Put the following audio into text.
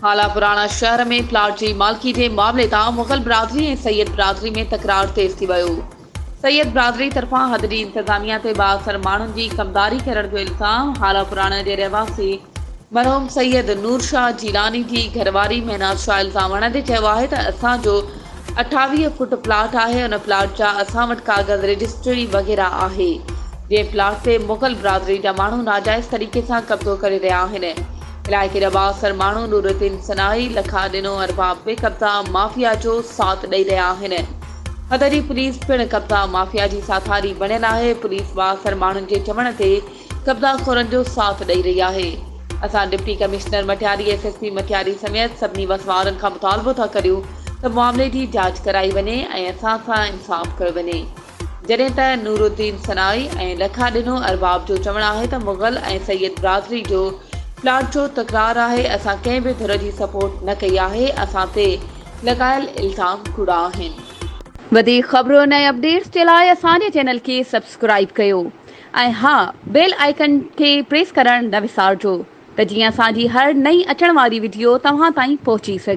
هالا پراڻا شهر ۾ پلاٽ جي مالڪي جي معاملي تان مغل برادري ۽ سيد برادري ۾ تڪرار تيز ٿي ويو. سيد برادري طرفان حد جي انتظاميا تي بااثر ماڻهن جي ڪمداري ڪرڻ جو الزام هالا پراڻا جي رهواسي مرحوم سيد نور شاهه جيلاني جي گهرواري مهناز شاهه الزام هڻندي چيو آهي ته اسان جو 28 فوٽ پلاٽ آهي ان پلاٽ جا اسان وٽ ڪاغذ رجسٽري وغيره آهي جنهن پلاٽ تي مغل برادري جا ماڻهو ناجائز طريقي سان قبضو ڪري رهيا آهن علائقي جا بااثر ماڻهو نورالدين سنائي، لکا ڏنو ارباب به قبضا مافيا جو ساٿ ڏئي رهيا آهن. حد جي پوليس پڻ قبضا مافيا جي ساٿاري بڻيل آهي، پوليس بااثر ماڻهن جي چوڻ تي قبضا خورن جو ساٿ ڏئي رهي آهي. اسان deputy commissioner Matiari, S S P Matiari سميت سڀني وس وارن کان مطالبو ٿا ڪريون ته معاملي جي جاچ ڪرائي وڃي ۽ اسان سان انصاف ڪيو وڃي. جڏهن ته نورالدين سنائي ۽ لکا ڏنو ارباب جو چوڻ آهي ته مغل ۽ سيد برادري جو پلاٽ جو تڪرار آهي، اسان ڪنهن به ڌر جي سپورٽ نه ڪئي آهي، اسان تي لڳايل الزام ڪوڙا آهن. وڌيڪ خبرن ۽ اپڊيٽس جي لاء اسان جي چينل کي سبسڪرائيب ڪيو ۽ ها بيل آئيڪن کي پريس ڪرڻ نه وسارجو ته جيئن اسان جي هر نئين اچڻ واري وڊيو توهان تائين پهچي سگهي.